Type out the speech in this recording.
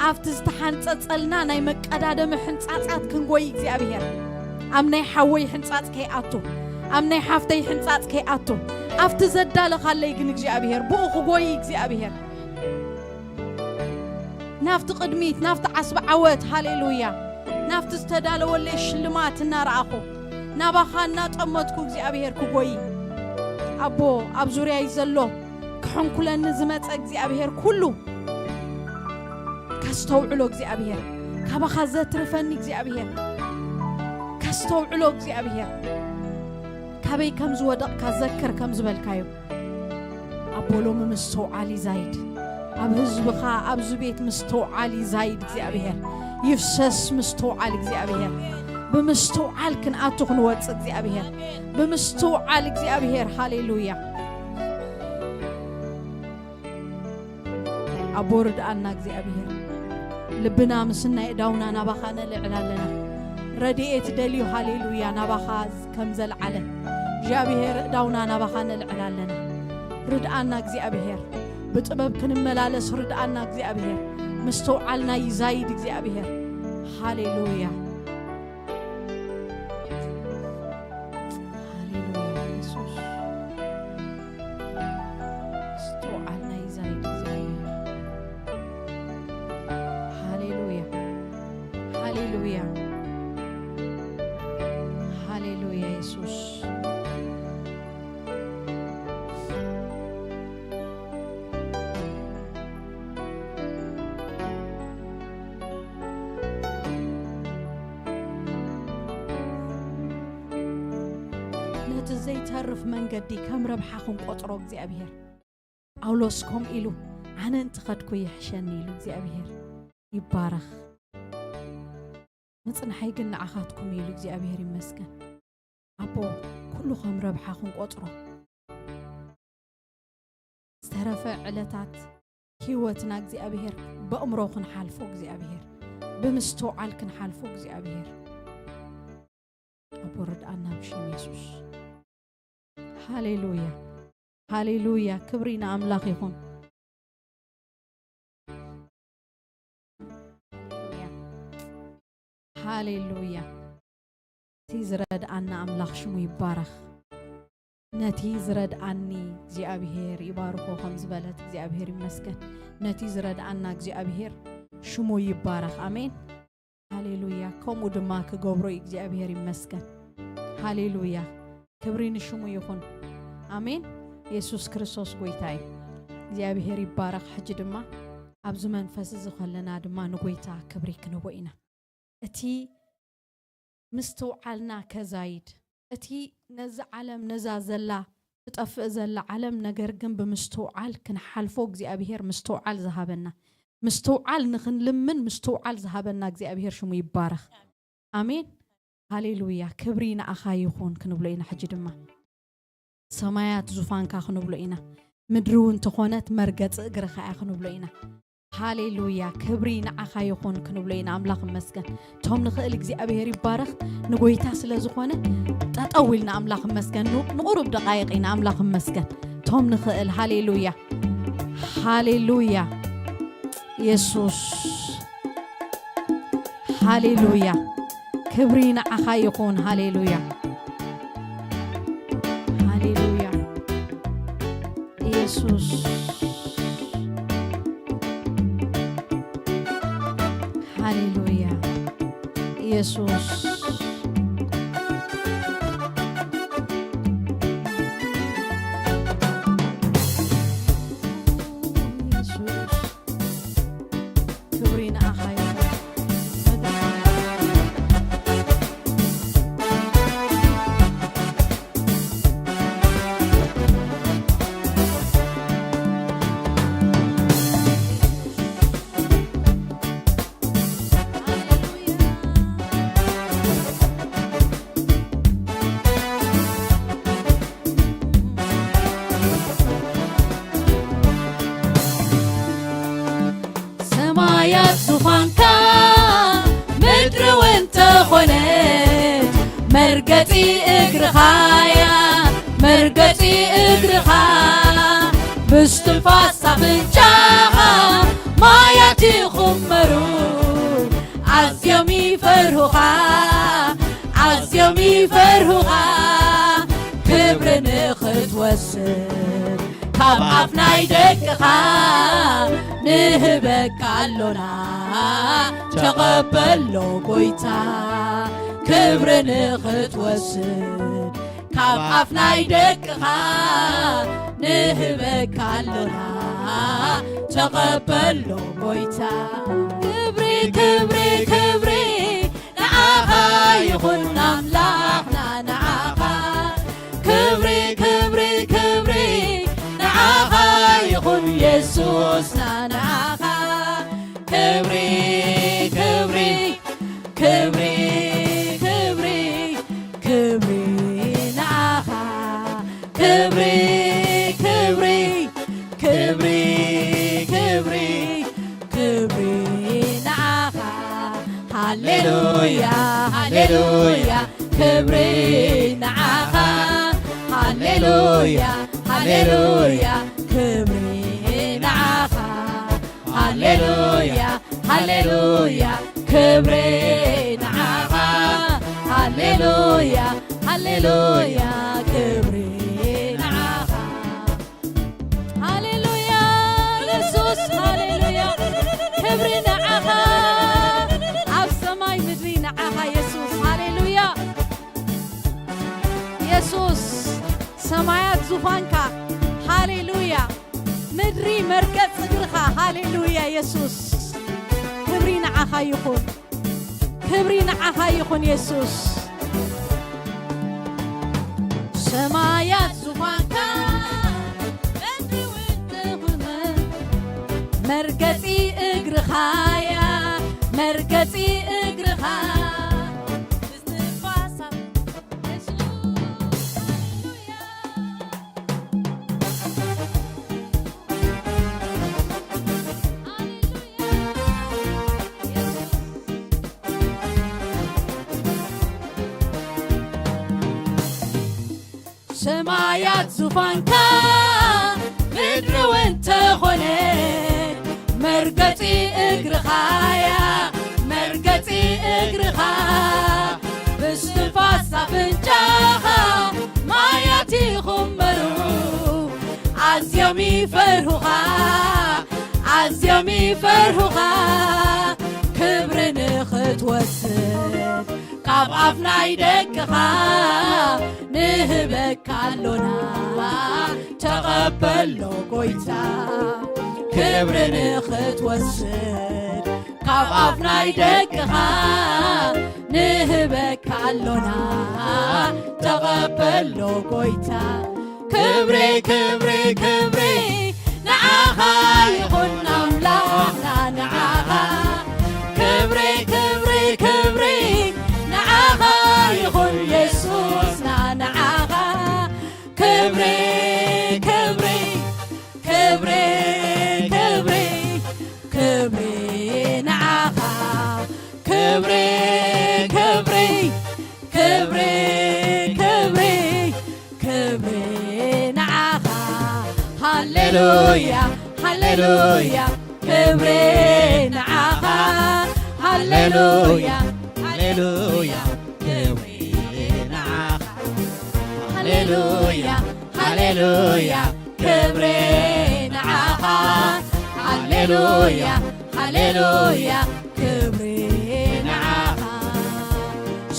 ኣብቲ ዝተሓንጸጸልና ናይ መቀዳደሚ ሕንጻጻት ክንጎይ እግዚኣብሔር፣ ኣብ ናይ ሓወይ ሕንጻጽ ከይኣቱ፣ ኣብ ናይ ሓፍተይ ሕንጻጽ ከይኣቱ፣ ኣብቲ ዘዳለኻለይ ግን እግዚኣብሔር ብኡ ክጎይ እግዚኣብሔር፣ ናብቲ ቅድሚት፣ ናብቲ ዓስቢ ዓወት፣ ሃሌሉያ፣ ናብቲ ዝተዳለወለይ ሽልማት እናረኣኹ፣ ናባኻ እናጠመትኩ እግዚኣብሔር ክጎይ፣ ኣቦ፣ ኣብ ዙርያይ ዘሎ ክሕንኩለኒ ዝመጸ እግዚኣብሔር ኩሉ ከስተውዕሎ እግዚኣብሔር፣ ካባኻ ዘትርፈኒ እግዚኣብሔር ከስተውዕሎ እግዚኣብሔር፣ ካበይ ከም ዝወደቕካ ዘክር ከም ዝበልካዮ፣ ኣቦ፣ ሎሚ ምስትውዓል ይዛይድ። ኣብ ህዝብኻ ኣብዚ ቤት ምስትውዓል ይዛይድ እግዚኣብሔር። ይፍሰስ ምስትውዓል እግዚኣብሔር። ብምስትውዓል ክንኣቱ ክንወጽእ እግዚኣብሔር። ብምስትውዓል እግዚኣብሔር። ሃሌሉያ። ኣቦ፣ ርድኣና እግዚኣብሔር። ልብና ምስናይ እዳውና ናባኻ ነልዕል ኣለና። ረድኤት ደልዩ፣ ሃሌሉያ፣ ናባኻ ከም ዘልዓለ እግዚኣብሔር፣ እዳውና ናባኻ ነልዕል ኣለና። ርድኣና እግዚኣብሔር። ብጥበብ ክንመላለስ ርድኣና እግዚኣብሔር። ምስትውዓልና ይዛይድ እግዚኣብሔር። ሃሌሉያ። ሃሌሉያ፣ የሱስ። ምስትውዓልና ይዛይድ እግዚኣብሔር። ሃሌሉያ፣ ሃሌሉያ፣ ሃሌሉያ፣ የሱስ። ነቲ ዘይተርፍ መንገዲ ከም ረብሓ ክንቆጽሮ እግዚኣብሔር። ጳውሎስ ከምኡ ኢሉ፣ "ኣነ እንተኸድኩ ይሕሸኒ" ኢሉ እግዚኣብሔር ይባረኽ። ምጽንሓይ ግን ንዓኻትኩም እዩ ኢሉ እግዚኣብሔር ይመስገን። ኣቦ፣ ኩሉ ከም ረብሓ ክንቆጽሮ፣ ዝተረፈ ዕለታት ህይወትና እግዚኣብሔር በእምሮ ክንሓልፎ እግዚኣብሔር ብምስትውዓል ክንሓልፎ እግዚኣብሔር ኣቦ ርድኣና ብሽም የሱስ። ሃሌሉያ፣ ሃሌሉያ፣ ክብሪ ንኣምላኽ ይኹን። ሃሌሉያ፣ ሃሌሉያ። እቲ ዝረድኣና ኣምላኽ ሽሙ ይባረኽ። ነቲ ዝረድኣኒ እግዚኣብሔር ይባርኮ ከም ዝበለት እግዚኣብሔር ይመስገን። ነቲ ዝረድኣና እግዚኣብሔር ሽሙ ይባረኽ። ኣሜን። ሃሌሉያ። ከምኡ ድማ ክገብሮ እዩ። እግዚኣብሔር ይመስገን። ሃሌሉያ። ክብሪ ንሽሙ ይኹን። ኣሜን። የሱስ ክርስቶስ ጎይታ እዩ። እግዚኣብሔር ይባረኽ። ሕጂ ድማ ኣብዚ መንፈስ እዚ ከለና ድማ ንጎይታ ክብሪ ክንቦ ኢና። እቲ ምስትውዓልና ከዛይድ፣ እቲ ነዚ ዓለም፣ ነዛ ዘላ ትጠፍእ ዘላ ዓለም፣ ነገር ግን ብምስትውዓል ክንሓልፎ እግዚኣብሔር ምስትውዓል ዝሃበና፣ ምስትውዓል ንኽንልምን ምስትውዓል ዝሃበና እግዚኣብሔር ሽሙ ይባረኽ። ኣሜን። ሃሌሉያ። ክብሪ ንኣኻ ይኹን ክንብሎ ኢና። ሕጂ ድማ ሰማያት ዙፋንካ ክንብሎ ኢና። ምድሪ እውን ተኾነት መርገጺ እግርኻ እያ ክንብሎ ኢና። ሃሌሉያ። ክብሪ ንዓኻ ይኹን ክንብሎ ኢና። ኣምላኽ እመስገን። ቶም ንኽእል እግዚኣብሔር ይባረኽ። ንጎይታ ስለ ዝኾነ ጠጠው ኢልና ኣምላኽ እመስገን። ን-፣ ንቑሩብ ደቃይቕ ኢና ኣምላኽ እመስገን። ቶም ንኽእል። ሃሌሉያ። ሃሌሉያ። የሱስ። ሃሌሉያ። ክብሪ ንዓኻ ይኹን። ሃሌሉያ። ሃሌሉያ። የሱስ። ሃሌሉያ። የሱስ። የሱስ። ክብሪ ንኣኻ ይኹን። ሰማያት ዙፋንካ፣ ምድሪ እውን ተኾነት መርገጺ እግርኻያ፣ መርገጺ እግርኻ። ብስትንፋስ ኣፍንጫኻ ማይ ያት ይኹመሩ ኣዝዮም ይፈርሁኻ፣ ኣዝዮም ይፈርሁኻ ክብሪ ንኽትወስድ ካብ ኣፍ ናይ ደቅኻ ንህበካ ኣሎና። ተቐበሎ ጎይታ ክብሪ ንኽትወስድ ካብ ኣፍ ናይ ደቅኻ ንህበካ ኣሎና። ተቐበሎ ጎይታ ክብሪ ክብሪ ክብሪ ንዓኻ ይኹን ኣምላኽና ንዓኻ ክብሪ ክብሪ ክብሪ ንዓኻ ይኹን የሱስና ንዓኻ ክብሪ ክብሪ ክብሪ ክብሪ ክብሪ ንዓኻ ክብሪ ክብሪ ክብሪ ክብሪ ክብሪ ንዓኻ ሃሌሉያ ሃሌሉያ ክብሪ ንዓኻ ሃሌሉያ ሃሌሉያ ክብሪ ንዓኻ ሃሌሉያ ሃሌሉያ ክብሪ ንዓኻ ሃሌሉያ ሃሌሉያ ክብሪ ንዓኻ ሃሌሉያ የሱስ ሃሌሉያ ክብሪ ንዓኻ ኣብ ሰማይ ምድሪ ንዓኻ የሱስ ሃሌሉያ የሱስ ሰማያት ዙፋንካ ሃሌሉያ ምድሪ መርገጽ እግርኻ ሃሌሉያ የሱስ ክብሪ ንዓኻ ይኹን ክብሪ ንዓኻ ይኹን የሱስ ሰማያት ዙፋንካ ምድሪ እውን ትኹን መርገጺ እግርኻያ መርገጺ እግርኻ እስትንፋሳ የሱስ ሃሌሉያ ሰማያት ዙፋንካ ምድሪ እውን ተኾነ መርገጺ እግርኻያ መርገጺ እግርኻ ብስትንፋስ ኣፍንጫኻ ማያት ይኹመሩ ኣዝዮም ይፈርሁኻ ኣዝዮም ይፈርሁኻ ክብሪ ንኽትወስድ ካብ ኣፍ ናይ ደቅኻ ንህበካ ኣሎና ተቐበሎ ጎይታ ክብሪ ንኽትወስድ ካብ ኣፍ ናይ ደቅኻ ንህበካ ኣሎና ተቐበሎ ጎይታ ክብሪ ክብሪ ክብሪ ንዓኻ ይኹን ኣምላኽና ንዓኻ ክብሪ ክብሪ ክብሪ ንዓኻ ይኹን የሱስና ንዓኻ ክብሪ ክብሪ ክብሪ ክብሪ ክብሪ ንዓኻ ክብሪ ክብሪ ክብሪ ክብሪ ክብሪ ንዓኻ ሃሌሉያ ሃሌሉያ ክብሪ ንዓኻ ሃሌሉያ ሃሌሉያ ክብሪ ንዓኻ ሃሌሉያ ሃሌሉያ ክብሪ ንዓኻ ሃሌሉያ ሃሌሉያ